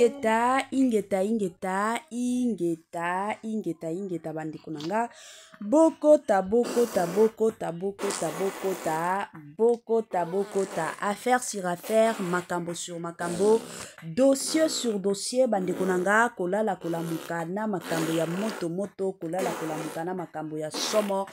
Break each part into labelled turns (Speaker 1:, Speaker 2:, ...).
Speaker 1: Ingeta, ingeta, ingeta, ingeta, ingeta, ingeta, bandeko na nga. Bokota, bokota, bokota, bokota, bokota, bokota, bokota. Affaire sur affaire, makambo sur makambo, dossier sur dossier, bandeko na nga, kolala kolamuka na makambo ya moto moto, kolala kolamuka na makambo ya somo,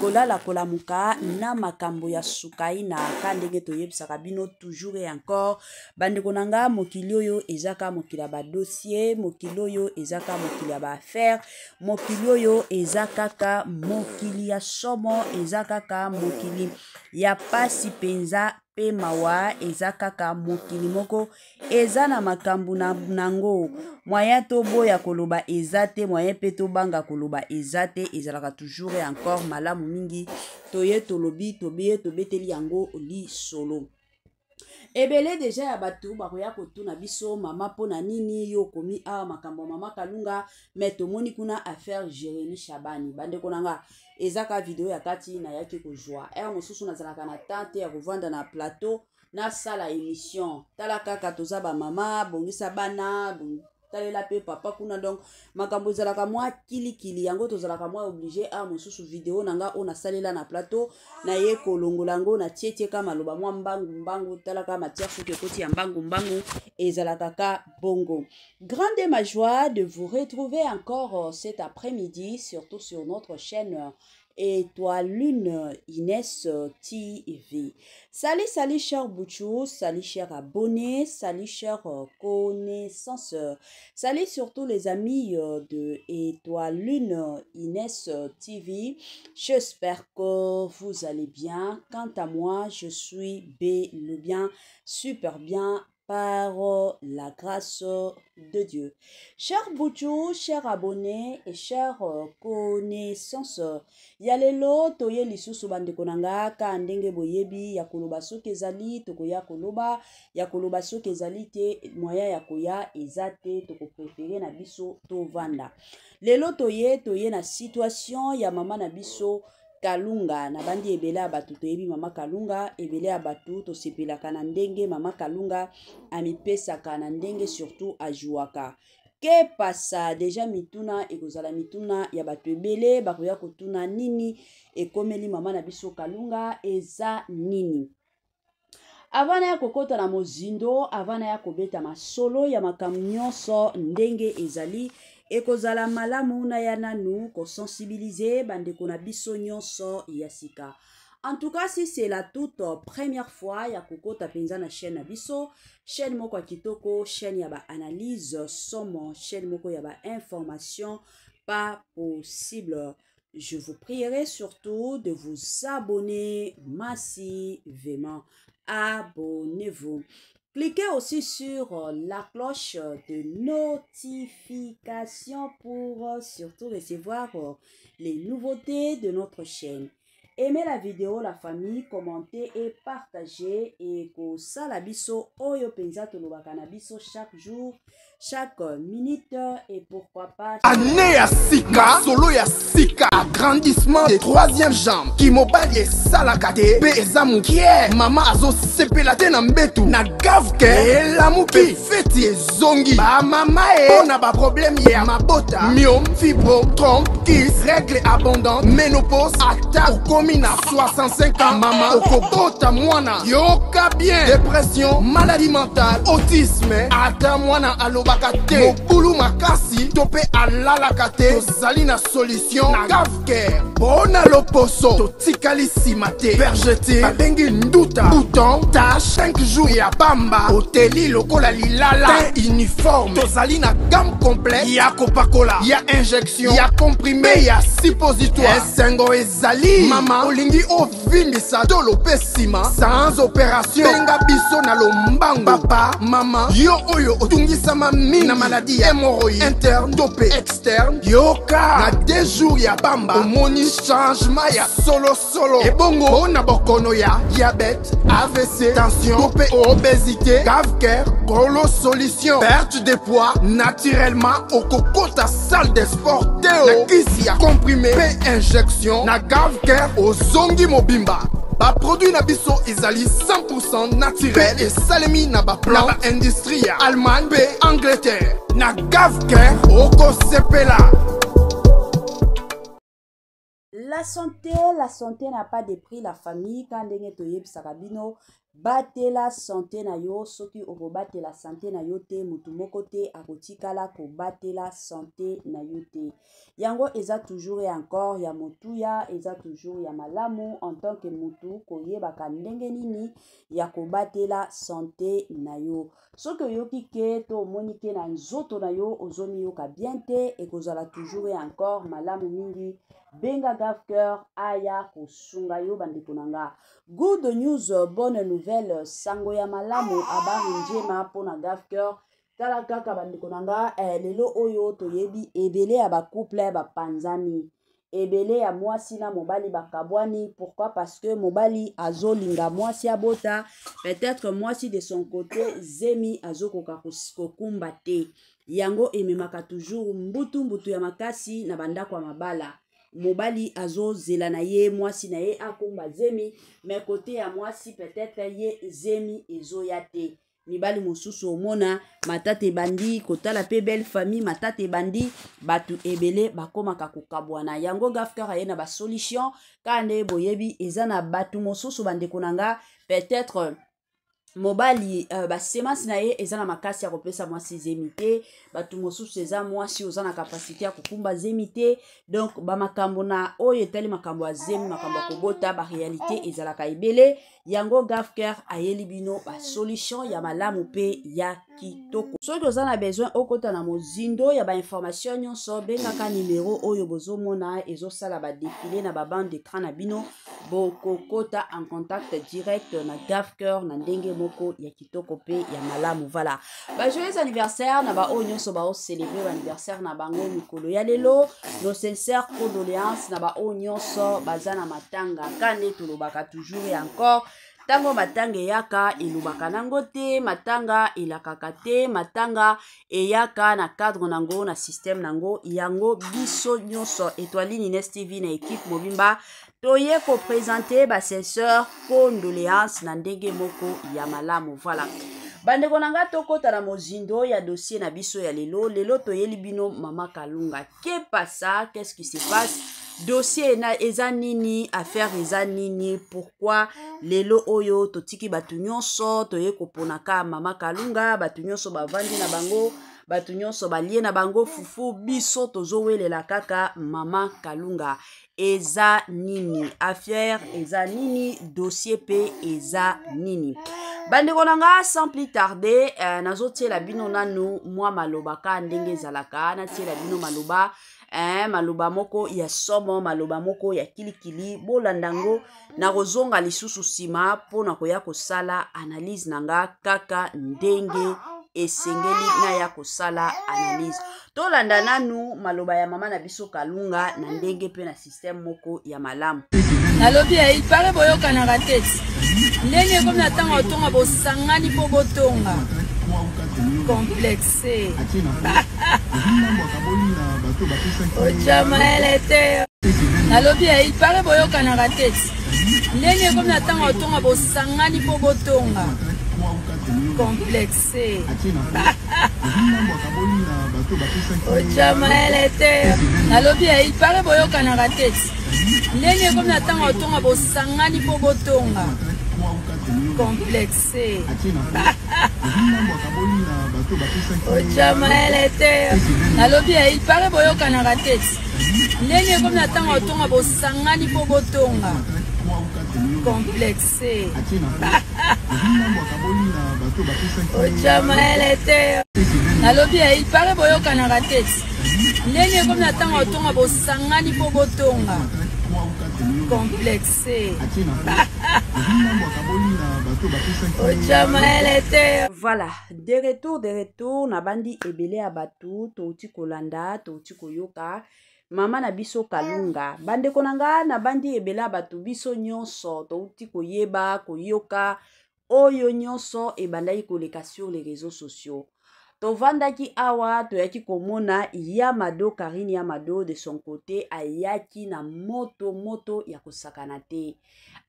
Speaker 1: kolala kolamuka na makambo ya sukaina, ka ndenge toyebisaka bino toujours et encore. Bandeko na nga, mokili oyo eza ka mokili ya ba dossier, mokili oyo eza ka mokili ya ba affaire, mokili oyo eza kaka mokili ya somo, eza kaka mokili ya pasi penza pe mawa, eza kaka mokili moko eza na makambo na nango. Moyen toboya koloba eza te, moyen pe tobanga koloba eza te, ezalaka toujours et encore malamu mingi toye tolobi, tobiye tobeteli yango lisolo. Ebele deja ya bato bakoya kotuna biso mama mpo na nini yo okomi awa makambo ya mama Kalunga, me tomoni kuna affaire Jérémy Shabani. Bandeko na nga, eza ka video ya kati nayaki kozwa heure mosusu nazalaka na temps te ya kovanda na plateau nasala émission. Tala kaka toza ba mama, bongisa bana, talela pe papa kuna, donc makambo ezalaka mwa kilikili, yango tozalaka mwa obligé a mosusu video na nga oyo nasalela na plateau naye kolongola yango na tietie ka maloba mwa mbangu mbangu. Talaka matière soki ekoti ya mbangu mbangu, ezalaka ka bongo. Grande ma joie de vous retrouver encore cet après-midi, surtout sur notre chaîne Étoile Lune Inès TV. Salut, salut, cher Bouchou, salut, cher abonné, salut, cher connaissance. Salut surtout les amis de Étoile Lune Inès TV. J'espère que vous allez bien. Quant à moi, je suis bel bien, super bien, par la grâce de Dieu. Cher Bouchou, cher abonné et cher connaissance, ya lelo toye lisusu bandeko na nga ka ndenge boyebi ya koloba soki ezali tokoya koloba, ya koloba soki ezali te moyen ya koya eza te, tokopréféré na biso tovanda. Lelo toye toye na situation ya mama na biso Kalunga. Na bandi ebele ya bato toyebi mama Kalunga, ebele ya bato tosepelaka na ndenge mama Kalunga amipesaka, na ndenge surtout ajouaka. Ke pasa deja mituna ekozala mituna ya bato ebele bakoya kotuna nini ekomeli mama na biso Kalunga, eza nini? Avant ya kokota na mozindo, avant ya kobeta masolo ya makambo nyonso ndenge ezali, ekozala malamu na ya nanu kosensibiliser bandeko na biso nyonso ya sika. En tout cas, si c'est la toute première fois ya kokota penza na chaîne na biso, chaîne moko ya kitoko, chaîne ya ba analyse somo, chaîne moko ya ba information pas possible. Je vous prierai surtout de vous abonner massivement. Abonnez-vous. Cliquez aussi sur la cloche de notification pour surtout recevoir les nouveautés de notre chaîne. Aimez la vidéo, la famille, commentez et partagez. Et kosala biso oyo penza tolobaka na biso chaque jour, chaque minute, et pourquoi pas
Speaker 2: année ya sika, solo ya sika, agrandissement de troisième jambe, kimobali esalaka te mpe eza mokie, mama azosepela te na mbetu na gavke elamuki, feti ezongi bamama e mpo na baproblème ya mabota, myome, fibro, trompe, kyste, règle abondante, ménopause, ata okomi na 65 ans, mama okobota mwana, yoka bien, dépression, maladie mentale, autisme, ata mwana alobaka te, mobulu makasi to mpe alalaka te, tozali na solution na Gavcare. Mpona loposo totikali nsima te, vergeture babengi nduta, bouton, tache, 5 jours ya pamba, oteli lokola lilala, teint uniforme, tozali na gamme complète ya kopakola, ya injection, ya comprimé, ya suppositoire. Esengo ezali mama olingi ovimbisa tolo mpe nsima sans opération, benga biso na lombango. Papa, mama, yo oyo otungisama mingi na maladie ya hémorroïde interne to mpe externe, yoka na 2 jours ya pamba omoni changement ya solosolo. Ebongo mpona bokono ya diabète, AVC, tension to mpe obésité, Gavcare kolo solution, perte de poids naturellement, okokota salle de sport te, na kisi ya comprimé mpe injection na Gavcare ozongi mobimba. Baproduit na biso ezali 100 naturel, esalemi na baplante na baindustrie ya Allemagne mpe Angleterre. Na Gavker okosepela.
Speaker 1: La santé, la santé n'a pas de prix, la famille. Ka ndenge toyebisaka bino, batela santé na yo. Soki okobatela santé na yo te, motu moko te akotikala kobatela santé na yo te. Yango eza toujours et encore ya motuya, eza toujours ya malamu en tant que mutu koyebaka ndenge nini ya kobatela santé na yo. Soki oyoki ke to omoni ke na nzoto na yo ozomiyoka bien te, ekozala toujours et encore malamu mingi, benga Gavker aya kosunga yo. Bandeko na nga, good news, bonne nouvelle, sango ya malamu, habari njema mpona Gavker. Tala kaka bandeko na nga, lelo oyo toyebi ebele ya bacouple bapanzani, ebele ya mwasi na mobali bakabwani. Pourquoi? Parce que mobali azolinga mwasi abota, peut-être mwasi de son côté zemi azokoka kokumba te. Yango ememaka toujours mbutu mbutu ya makasi na bandako ya mabala. Mobali azozela na ye mwasi na ye akumba zemi, mais côté ya mwasi peut-être ye zemi ezoya te. Mibali mosusu omona matata ebandi kotala mpe belle famille, matata ebandi, bato ebele bakomaka kokabwana. Yango Gafker aye na basolution. Kaka nde boyebi, eza na bato mosusu, bandeko na nga, peut-être mobali basemence na ye eza na makasi ya kopesa mwasi zemi te. Bato mosusu eza mwasi oza na kapasité ya kokumba zemi te. Donc bamakambo na oyo etali makambo ya zemi, makambo ya kobota, baréalité ezalaka ebele. Yango Gafker ayeli bino basolution ya malamu mpe ya kitoko. Soki oza na besoin okota na mozindo ya bainformation nyonso, bengaka nimero oyo bozomona ezosala badéfilé na babande d'écran na bino. Bokokota en contact direct na Gafker na ndenge moko ya kitoko mpe ya malamu. Voilà, bajoyeux anniversaire na baoyo nyonso baocélébre baanniversaire na bango mikolo ya lelo. Nos sincères condoléances na baoyo nyonso baza na matanga. Ka nde tolobaka toujours et encore, ntango matanga eyaka, elobaka nango te, matanga elakaka te, matanga eyaka na cadre nango, na système nango. Yango biso nyonso Étoile Ines TV na équipe mobimba toye koprésente basincères condoléance na ndenge moko ya malamu. Voilà, bandeko na nga, tokɔta na mozindo ya dossier na biso ya lelo. Lelo toyeli bino mama Kalunga. Que pasa? Qu'est-ce qui se passe? Dossier na eza nini? Affaire eza nini? Pourquoi lelo oyo totiki bato nyonso, toye koponaka mama Kalunga? Bato nyonso bavandi na bango, bato nyonso balie na bango fufu, biso tozowelela kaka mama Kalunga. Eza nini? Affaire eza nini? Dossier mpe eza nini? Bandeko na nga, sans plus tarder, nazotiela bino nanu mwa maloba ka ndenge ezalaka. Natiela bino maloba, maloba moko ya somo, maloba moko ya kilikili. Bolanda yango, nakozonga lisusu nsima mpona koya kosala analyse na nga kaka ndenge esengeli naya kosala analyse. Tolanda nanu maloba ya mama na biso Kalunga na ndenge mpe na système moko ya malamu.
Speaker 3: Nalobi ya, il paraît boyokanaka te. Ndenge ekomi na ntango otonga, bosangani mpo botonga, complexe ojamaele te. Nalobi ya, il paraît boyokanaka te. Ndenge ekomi na ntango otonga, bosangani mpo botonga, complexe ojamaele te. Nalobi ya, il paraît boyokanaka te. Ndenge ekomi na ntango otonga, bosangani mpo botonga, complexe ojamaele te. Nalobi ya, il paraît boyokanaka te. Ndenge ekomi na ntango otonga, bosangani mpo botonga, complexe ojamaele te. Nalobi ya, il paraît boyokanaka te. Ndenge ekomi na ntango otonga, bosangani mpo botonga, complexe ojamaele te.
Speaker 1: Voilà, de retour, de retour. Na bandi ebele ya bato, touti kolanda, touti koyoka mama na biso Kalunga. Bandeko na nga, na bandi ebele ya bato, biso nyonso touti koyeba, koyoka oyo nyonso ebandaki koleka sur les réseaux sociaux. Tovandaki awa, toyaki komona ya Mado, Karine ya Mado de son côté ayaki na moto moto ya kosakana te.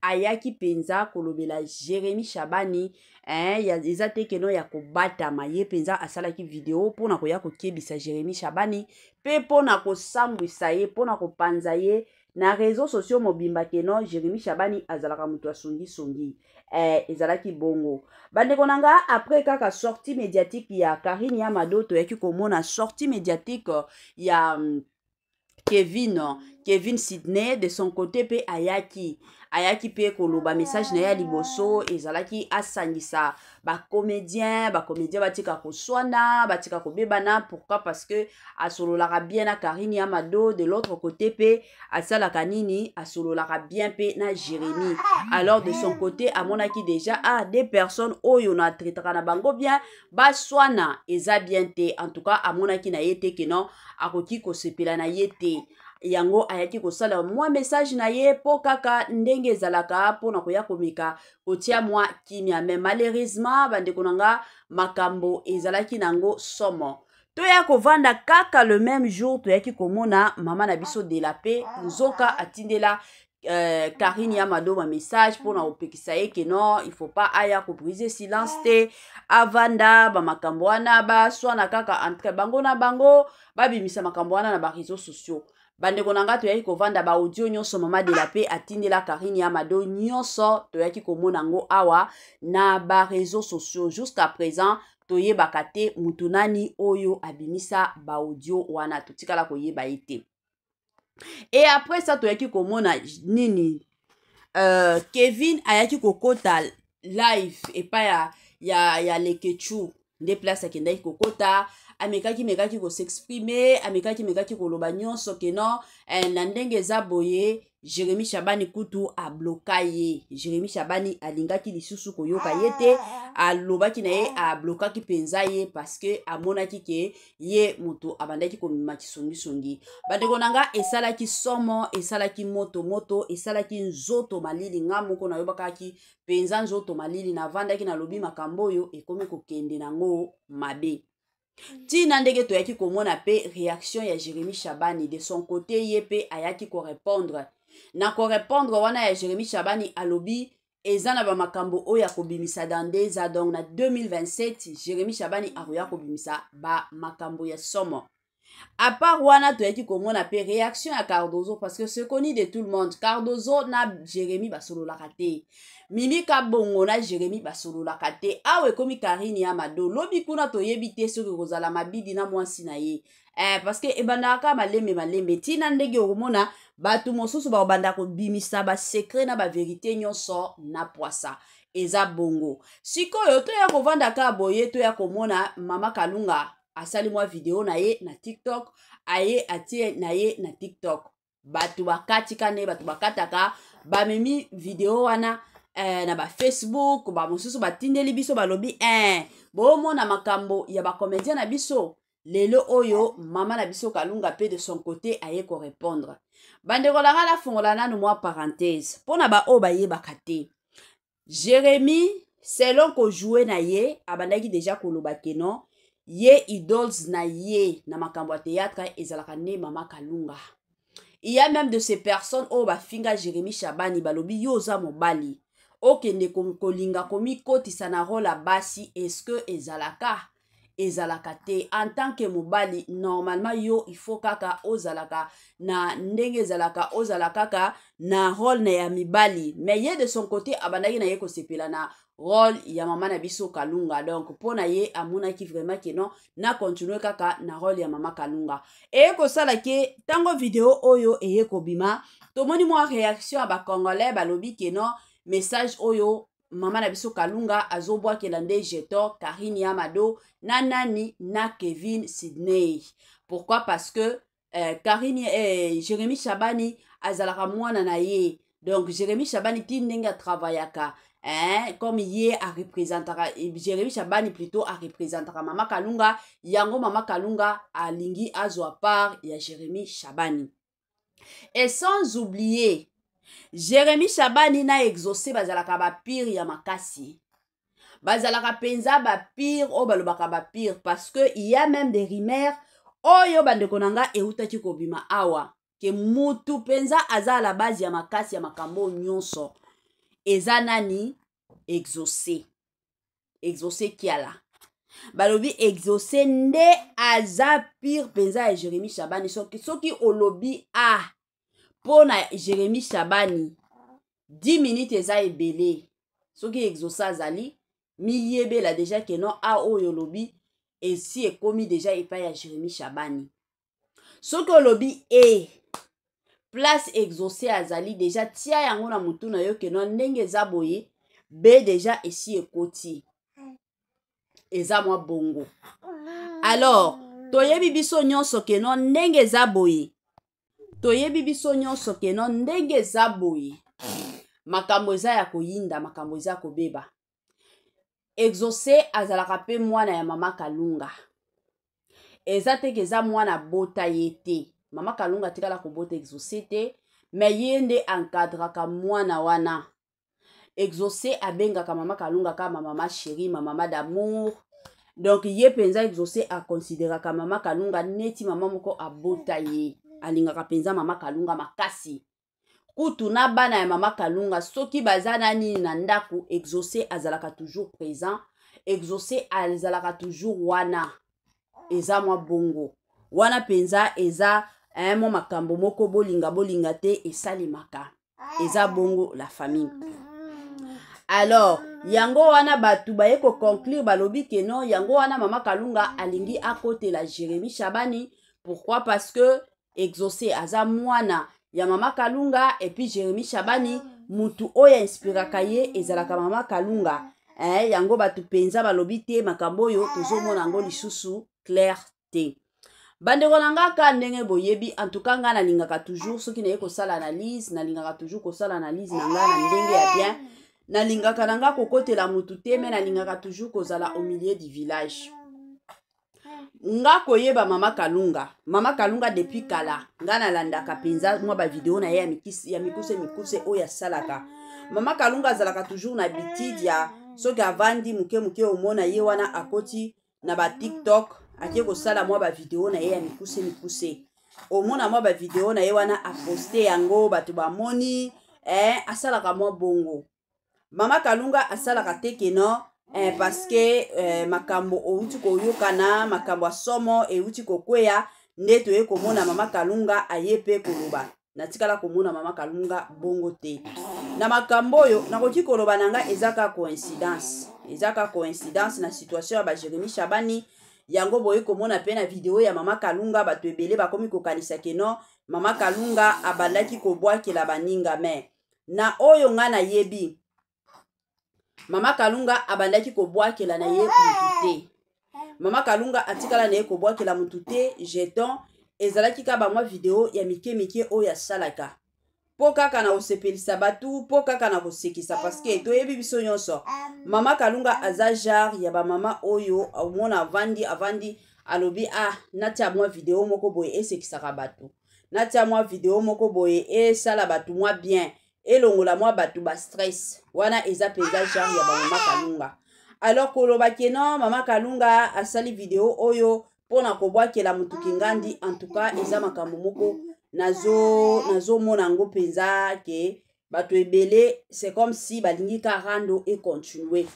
Speaker 1: Ayaki mpenza kolobela Jérémy Shabani, eza te keno ya kobatama. Ye mpenza asalaki video mpona koya kokebisa Jérémy Shabani mpe mpona kosambwisa ye, mpona kopanza ye na réseaux sociaux mobimba keno Jérémy Shabani azalaka moto asongisongi. Ezalaki bongo, bandeko na nga. Après kaka sortie médiatique ya Karine ya Mado, toyaki komona sortie médiatique ya Kevin Sidney de son côté mpe ayaki mpe koloba. Message na ye ya liboso ezalaki asangisa bacomédien batika koswana, batika kobebana. Pourquoi? Parce que asololaka bien na Karine ya Mado, de l'autre côté mpe asalaka nini? Asololaka bien mpe na Jérémy. Alors de son côté amonaki déjà, ah, des personnes oyo na traitaka na bango bien baswana, eza bien te. En tout cas amonaki na ye te ke non, akoki kosepela na ye te. Yango ayaki kosala mwa message na ye mpo kaka ndenge ezalaka, mpona koya komeka kotia mwa kimia. Mais malheureusement, bandeko na nga, makambo ezalaki nango somo. Toya kovanda kaka le même jour, toyaki komona mama na biso de la Paix nzoka atindela Karine ya Mado ba message mpona kopekisa ye ke non, il faut pas aya kobriser silence te, avanda bamakambo wana, baswana kaka entre bango na bango, babimisa makambo wana na baréseaux sociaux. Bandeko na nga, toyaki kovanda, baaudio nyonso mama de la Paix atindela Karine ya Mado nyonso, toyaki komona yango awa na baréseaux sociaux. Jusqu'à présent toyebaka te mutu nani oyo abimisa baaudio wana, totikala koyeba ye te. Et après ça toyaki komona nini? Kevin ayaki kokota live epai ya Lekechu. Nde place akendaki kokota, amekaki mekaki kos'exprimer, amekaki mekaki koloba nyonso ke non, na ndenge eza boye, Jérémi Shabani kutu abloka ye. Jérémi Shabani alingaki lisusu koyoka ye te. Alobaki na ye, ablokaki mpenza ye parce que amonaki ke ye moto abandaki komema kisongisongi. Bandeko na nga, esalaki somo, esalaki moto moto, esalaki nzoto malili. Nga moko nayobakaki mpenza nzoto malili. Navandaki, nalobi makambo oyo ekomi kokende nango mabe. Ntina ndenge toyaki komona mpe réaction ya Jérémi Shabani de son côté, ye mpe ayaki korépondre. Na korépondre wana ya Jérémi Shabani, alobi eza na bamakambo oyo akobimisa dans 2 ans, donc na 2027 Jérémi Shabani akoya kobimisa bamakambo ya somo. À part wana, toyaki komona mpe réaction ya Cardozo, parce que c'est connu de tout le monde, Cardozo na Jérémi basololaka te, Mimi Kabongo na Jérémi basololaka te. Awa ekomi Karine ya Mado, lobi kuna toyebi te soki kozala mabidi na mwasi na ye, parce que ebandaka kaka malembe malembe, ntina ndenge okomona bato mosusu bakobanda kobimisa basecret na bavérité nyonso na poisa. Eza bongo. Sikoyo toya kovanda kaka boye, toya komona mama Kalunga asali mwa video na ye na TikTok, aye atie na ye na TikTok. Bato bakatika nde bato bakataka, bamemi video wana na bafacebook, bamosusu batindeli biso, balobi bomona makambo ya bacomédien na biso lelo oyo. Mama na biso Kalunga mpe de son côté aye korépondre. Bandeko na nga, nafongola nanu mwa parenthèse mpo na baoyo bayebaka te. Jérémi, selon kojouer na ye, abandaki déjà koloba ke non, ye idoles na ye na makambo ya théâtre ezalaka nde mama Kalunga. Il y a même de ces personnes oyo bafinga Jérémi Shabani, balobi yo oza mobali, okende kolinga komikotisa na rôle ya basi, est-ce que ezalaka te? En tant que mobali, normalement yo il faut kaka ozalaka na ndenge ezalaka, ozala kaka na rôle na ya mibali. Mais ye de son côté abandaki na ye kosepela na rôle ya mama na biso Kalunga. Donc mpo na ye amonaki vraiment ke non, na continue kaka na rôle ya mama Kalunga. Eye kosala ke ntango video oyo eye kobima, tomoni mwa réaction ya bacongolais, balobi ke non, message oyo mama na biso Kalunga azobwakela nde jeton Karine Yamado na nani, na Kevin Sydney. Pourquoi? Parce que Karine, Jérémy Shabani azalaka mwana na ye. Donc Jérémy Shabani ti ndenge atravaillaka, hein, comme ye areprésentaka, Jérémy Shabani plutôt areprésentaka mama Kalunga, yango mama Kalunga alingi azwa part ya Jérémy Shabani. Et sans oublier, Jérémy Shabani na Exaucé bazalaka bapire ya makasi. Bazalaka mpenza bapire oyo balobaka bapire, parce que il y a même des rumeurs oyo, bandeko na nga, eutaki kobima awa ke mutu mpenza aza à la base ya makasi ya makambo nyonso eza nani? Exaucé, Exaucé Kiala. Balobi Exaucé nde aza pire mpenza ya Jérémi Shabani. Soki olobi a mpo na Jérémi Shabani, 10 minutes eza ebele. Soki Exaucé azali, miyebela déjà ke non, a oyo olobi esi ekomi déjà epai ya Jérémi Shabani. Soki olobi e place Exaucé azali, déjà tia yango na motu na yo ke non, ndenge eza boye, b déjà esi ekoti, eza mwa bongo. Alors toyebi biso nyonso ke non, ndenge eza boye, toyebi biso nyonso ke non, ndenge eza boye, makambo eza ya koyinda, makambo eza kobeba. Exaucé azalaka mpe mwana ya mama Kalunga. Eza te ke eza mwana bota ye te. Mama Kalunga atikala kobota Exaucé te, me ye nde encadraka mwana wana. Exaucé abengaka mama Kalunga kaka ma mama chérie, ma mama d'amour. Donc ye mpenza Exaucé akonsideraka mama Kalunga neti mama moko abota ye. Alingaka mpenza mama Kalunga makasi. Kutu na bana ya mama Kalunga, soki baza na nini na ndako, Exaucé azalaka toujours présent, Exaucé azalaka toujours wana. Eza mwa bongo wana mpenza, eza mwa makambo moko, bolinga bolinga te, esalemaka, eza bongo, la famille. Alors yango wana bato baye koconclure, balobi ke non, yango wana mama Kalunga alingi akotela Jérémi Shabani. Pourquoi? Parce que Exaucé aza mwana ya mama Kalunga, et puis Jérémi Shabani, mutu oyo inspiraka ye ezalaka mama Kalunga. Yango bato mpenza balobi te, makambo oyo tozomona yango lisusu clair te. Bandeko na nga, ka ndenge boyebi, en tout cas nga nalingaka toujours, soki naye kosala analyse, nalingaka toujours kosala analyse na nga na ndenge ya bien. Nalingaka na nga kokotela mutu te, me nalingaka toujours kozala au milieu du village. Nga koyeba mama Kalunga, mama Kalunga depuis kala, nga nalandaka mpenza mwa bavideo na ye ya mikuse mikuse oyo asalaka. Mama Kalunga azalaka toujours na habitude ya soki avandi moke moke, omona ye wana akoti na baTikTok, ake kosala mwa bavideo na ye ya mikuse mikuse. Omona mwa bavideo na ye wana, aposte yango, bato bamoni. Asalaka mwa bongo. Mama Kalunga asalaka te ke non, parce que makambo outi koyokana, makambo ya somo euti kokweya, nde toye komona mama Kalunga aye mpe koloba. Natikala komona mama Kalunga bongo te na makambo oyo. Nakoki koloba na nga eza ka coïncidence, eza ka coïncidence na situation ya baJérémi Shabani. Yango boye komona mpe na video ya mama Kalunga, bato ebele bakomi kokanisa ke non, mama Kalunga abandaki kobwakela baninga. Me na oyo ngai nayebi, mama Kalunga abandaki kobwakela na ye mutu te. Mama Kalunga atikala na ye kobwakela mutu te. Jeton ezalaki kaka bamwa video ya mike mike oyo asalaka mpo kaka na kosepelisa bato, mpo kaka na kosekisa, parce que toyebi biso nyonso, mama Kalunga aza genre ya bamama oyo omona avandi avandi, alobi: "Ah, natia mwa video moko boye esekisaka bato, natia mwa video moko boye esala bato mwa bien, elongola mwa bato bastress." Wana eza mpenza genre ya bamama Kalunga. Alors koloba ke non, mama Kalunga asali video oyo mpona kobwakela motu kingandi, en tout cas eza makambo moko nazomona yango mpenza ke bato ebele, c'est comme si balingi ka rando econtinue.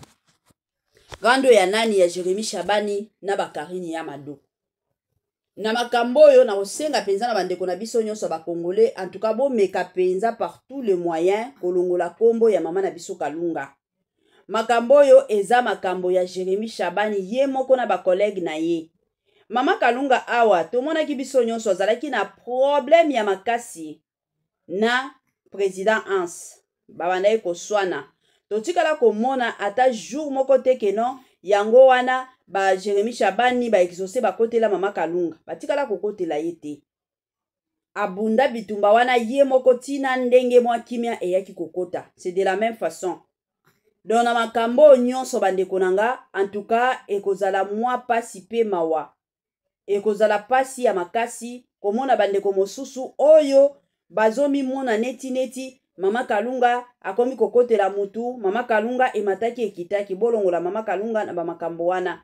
Speaker 1: Rando ya nani? Ya Jérémi Shabani na baKarine ya Mado. Na makambo oyo, nakosenga mpenza na bandeko na biso nyonso ya bacongolais, en tout cas bomeka mpenza par tous les moyens kolongola nkombo ya mama na biso Kalunga. Makambo oyo eza makambo ya Jérémi Shabani ye moko na bacollègue na ye. Mama Kalunga awa tomonaki biso nyonso azalaki na problème ya makasi na président Hans, babandaki koswana. Totikala komona ata jour moko te ke non, yango wana baJérémi Shabani, baExaucé bakotela mama Kalunga. Batikala kokotela ye te. Abunda bitumba wana ye moko ntina ndenge mwa kimia eyaki kokota. C'est de la même façon. Donc na makambo oyo nyonso, bandeko na nga, en tout cas ekozala mwa pasi mpe mawa, ekozala pasi ya makasi komona bandeko mosusu oyo bazomimona neti neti Mama Kalunga akomi kokotela mutu. Mama Kalunga emataki ekitaki. Bolongola Mama Kalunga na bamakambo wana,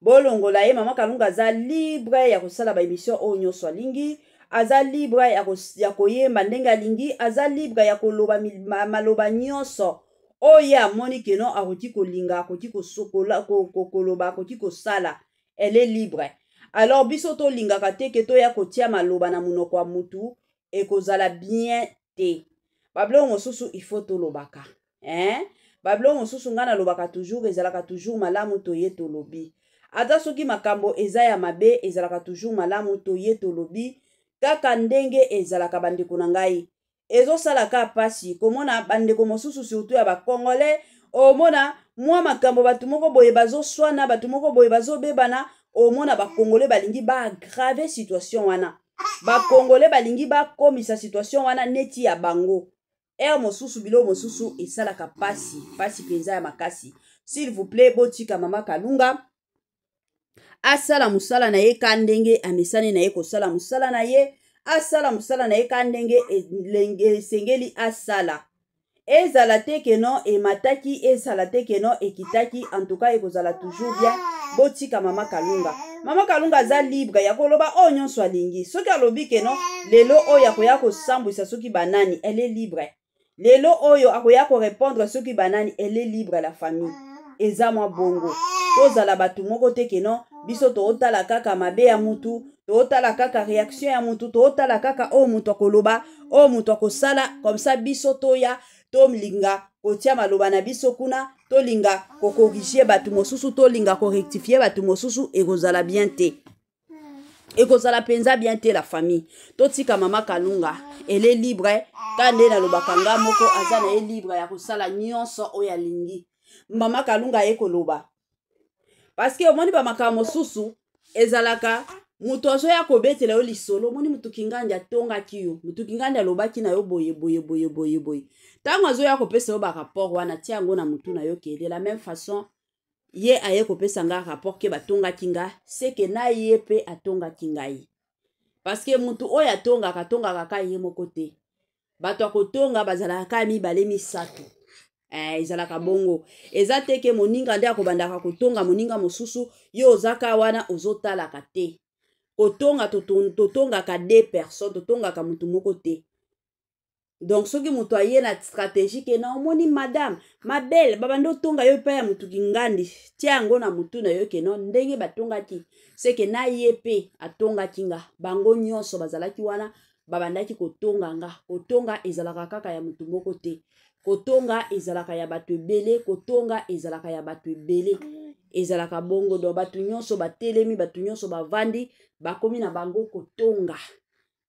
Speaker 1: bolongola ye. Mama Kalunga aza libre ya kosala baémission oyo nyonso alingi, aza libre ya koyemba ndenge alingi, aza libre ya koloba maloba nyonso oyo ye amoni que non akoki kolinga, akoki koloba, akoki kosala. Elle est libre. Alors biso tolingaka te ke toya kotia maloba na monoko ya mutu, ekozala bien te. Babiloko mosusu il faut tolobaka, hein? Babiloko mosusu ngai nalobaka toujours, ezalaka toujours malamu toye tolobi. Ata soki makambo eza ya mabe, ezalaka toujours malamu toye tolobi kaka ndenge ezalaka. Bandeko na ngai, ezosalaka mpasi komona bandeko mosusu, surtout ya bacongolais, omona mwa makambo, bato moko boye bazoswana, bato moko boye bazobebana, omona bacongolais balingi baaggraver situation wana, bacongolais balingi bakomisa situation wana neti ya bango. Heure mosusu biloko mosusu esalaka pasi, pasi mpenza ya makasi. S'il vous plaît, botika Mama Kalunga asala mosala na ye ka ndenge amesani na ye kosala mosala na ye. Asala mosala na ye ka ndenge esengeli asala. Ezala te que non emataki, ezala te que non ekitaki, en tout cas ekozala toujours bien. Botika Mama Kalunga. Mama Kalunga aza libre ya koloba oyo nyonso alingi. Soki alobi que non lelo oyo akoya kosambwisa soki banani, elle est libre. Lelo oyo akoya korépondre soki banani, elle est libre. La famille, eza mwa bongo. Tozala bato moko te que non biso tootala kaka mabe ya mutu, tootala kaka réaction ya mutu, tootala kaka oyo mutu akoloba, oyo mutu akosala. Comme ça biso toya tolinga kotia maloba na biso kuna, tolinga kocorriger bato mosusu, tolinga korectifier bato mosusu, ekozala bien te, ekozala mpenza bien te. La famille, totika Mama Kalunga, elle est libre. Ka nde nalobaka nga moko, aza na ye libre ya kosala nyonso oyo alingi. Mama Kalunga aye koloba parce que omoni bamakambo mosusu ezalaka moto azoya kobetela yo lisolo. Omoni motu kingandi atongaki yo, motu kingandi alobaki na yo boye boye boye boye boye. Ntango azoya kopesa yo barapport wana, tia yango na motu na yo que de la même façon ye aye kopesa nga rapport que batongaki nga, seke na ye mpe atongaki ngai. Parce que motu oyo atongaka, atongaka ka ye moko te. Bato ya kotonga bazalaka kaka mibale, misato. Ezalaka bongo. Eza te que moninga nde akobandaka kotonga moninga mosusu, yo ozaka wana ozotalaka te. Kotonga, totongaka deux personnes, totongaka motu moko te. Donc soki moto aye na stratégie que na omoni madame mabele babandi otonga yo epai ya motu kingandi, tia yango na motu na yo que non ndenge batongaki, seke na ye mpe atongaki nga. Bango nyonso bazalaki wana, babandaki kotonga nga. Kotonga ezalaka kaka ya motu moko te, kotonga ezalaka ya bato ebele, kotonga ezalaka ya bato ebele, ezalaka bongo. Donc bato nyonso batelemi, bato nyonso bavandi, bakomi na bango kotonga.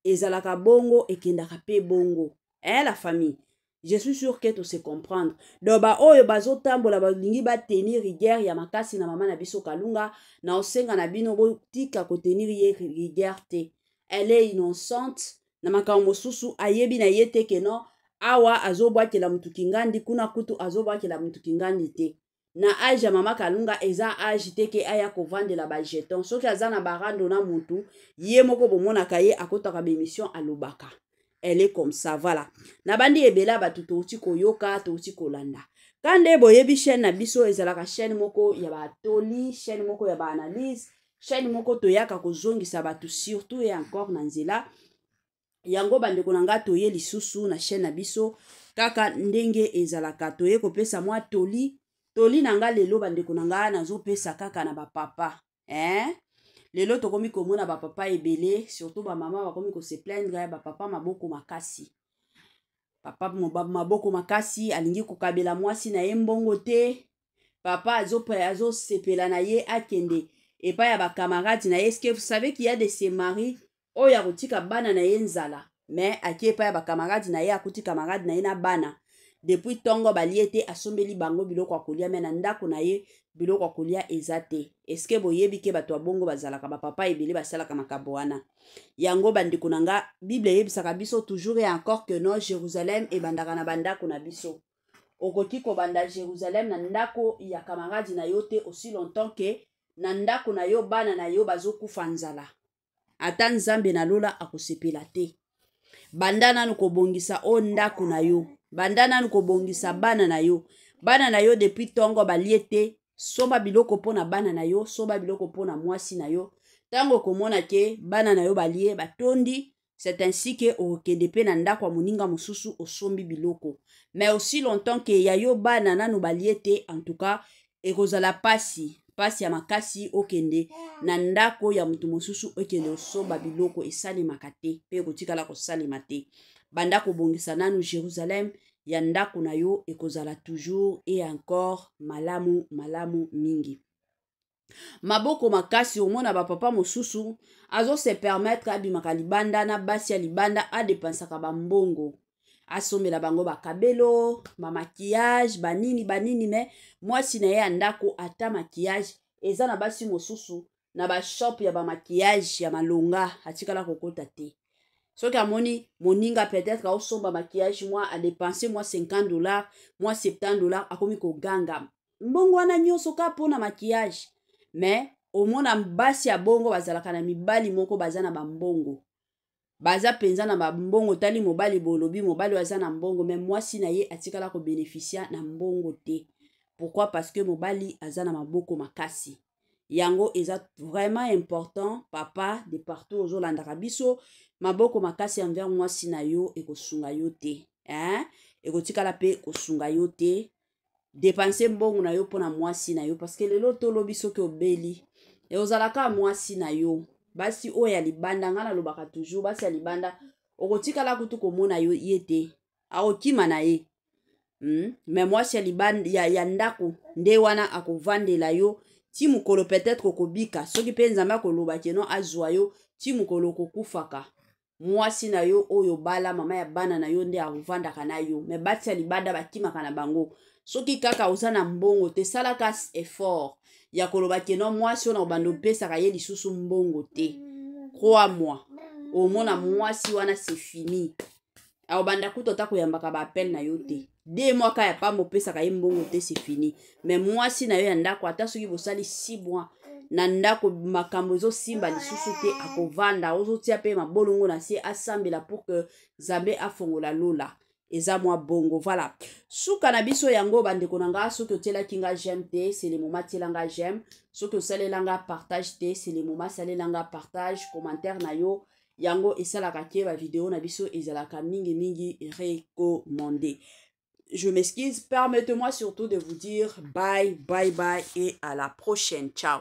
Speaker 1: Ezalaka bongo, ekendaka mpe bongo. La famille, je suis sûr que to se comprendre. Donc baoyo bazotambola, balingi batenir rigueur ya makasi na mama na biso Kalunga, na osenga na bino botika kotenir ye rigueur te. Elle est innocente na makambo mosusu. Ayebi na ye te que non awa azobwakela mutu kingandi, kuna kutu azobwakela mutu kingandi te. Na âge ya Mama Kalunga eza âge te que aya kovandela bajeton. Soki aza na barando na mutu, ye moko bomonaka ye akotaka baémission, alobaka. Elle est comme ça, voilà. Na bandi ebele ya bato touti koyoka, touti kolanda. Ka nde boyebi, chaîne na biso ezalaka chaîne moko ya batoli, chaîne moko ya baanalyse, chaîne moko toyaka kozongisa bato surtout et encore na nzela yango. Bandeko na nga, toye lisusu na chaîne na biso kaka ndenge ezalaka, toye kopesa mwa toli. Toli na nga lelo, bandeko na nga, nazopesa kaka na bapapa, eh? Lelo tokomi komona bapapa ebele, surtout bamama bakomi kose plaindre, bapapa maboko makasi. Papa maboko makasi, alingi kokabela mwasi na ye mbongo te. Papa azosepela na ye akende epai ya bacamarade na ye. Est-ce que vous savez qu'il y a de ces maris oyo akotika bana na ye nzala, mais ake epai ya bacamarade na ye, akuti camarade na ye na bana depuis ntongo balie te, asombeli bango biloko ya kolia, mais na ndako na ye biloko ya kolia eza te? Eske boyebi que bato ya bongo bazalaka? Bapapa ebele basalaka makambo wana. Yango bandeko na nga, Bible eyebisaka biso toujours et encore que non Jérusalem ebandaka na bandako na biso. Okoki kobanda Jérusalem na ndako ya camarade na yo te aussi longtemps que na ndako na yo bana na yo bazokufa nzala. Ata Nzambe na lola akosepela te. Banda nanu kobongisa o ndako na yo, banda nanu kobongisa bana na yo. Bana na yo depuis ntongo balie te, somba biloko mpo na bana na yo, somba biloko mpo na mwasi na yo. Ntango okomona ke bana na yo balie batondi, c'est ainsi que okokende mpe na ndako ya moninga mosusu osombi biloko. Mais aussi longtemps ke ya yo bana nanu balie te, en tout cas ekozala pasi, pasi ya makasi okende na ndako ya moto mosusu okende osomba biloko. Esalemaka te mpe ekotikala kosalema te. Banda kobongisa nanu Jérusalem ya ndako na yo, ekozala toujours et encore malamu malamu mingi. Maboko makasi, omona bapapa mosusu azose permettre abimaka libanda na basi ya libanda, adépensaka bambongo, asombela bango bakabelo, bamaquillage, banini banini, mais mwasi na ye ya ndako ata maquillage. Eza na basi mosusu na bashop ya bamaquillage ya malonga atikala kokota te. Soki amoni moninga peut-être aosomba maquillage, mwa adépenser mwa 50 $, mwa 70 $, akomi koganga mbongo wana nyonso kaka mpona maquillage. Mais omona basi ya bongo bazalaka na mibali moko baza na bambongo, baza mpenza na bambongo. Tali mobali, bolobi mobali oyo aza na mbongo, mais mwasi na ye atikala kobénéficier na mbongo te. Pourquoi? Parce que mobali aza na maboko makasi. Yango eza vraiment important, papa de partout ozolandaka biso, maboko makasi envers mwasi na yo ekosunga yo te, hein? Ekotikala mpe kosunga yo te. Dépenser mbongo na yo mpona mwasi na yo, parce que lelo tolobi soki obeli, ozalaka mwasi na yo. Basi oyo ya libanda, ngai nalobaka toujours, basi ya libanda okotikala kutu komona yo ye te, akokima na ye. Mais mwasi ya libanda ya ndako nde wana akovandela yo ti mokolo peut-être okobika. Soki mpe Nzambe akoloba que non, azwa yo, ti mokolo okokufaka, mwasi na yo oyo bala, mama ya bana na yo, nde akovandaka na yo. Mais basi ya libanda bakimaka na bango soki kaka oza na mbongo te. Salaka effort ya koloba que non, mwasi oyo na kobanda opesaka ye lisusu mbongo te. Crois moi, omona mwasi wana, c'est fini, akobanda kutu ata koyambaka baappel na yo te. 2 mois ka ya pamba opesaka ye mbongo te, c'est fini. Mais mwasi na yo ya ndako, ata soki bosali 6 mois na ndako, makambo ezosimba lisusu te, akovanda, ozotia mpe mabolongo na se, asambela pour que Nzambe afongola lola. Eza mwa bongo. Voilà, suka na biso yango, bandeko na nga. Soki otielaki nga j'aime te, c'est le moment tiela nga j'aime. Soki osalela nga partage te, c'est le moment salela nga partage. Commentaire na yo, yango esalaka ke bavideo na biso ezalaka mingimingi recommandé. Je m'excuse, permettez-moi surtout de vous dire bye bye bye et à la prochaine. Ciao.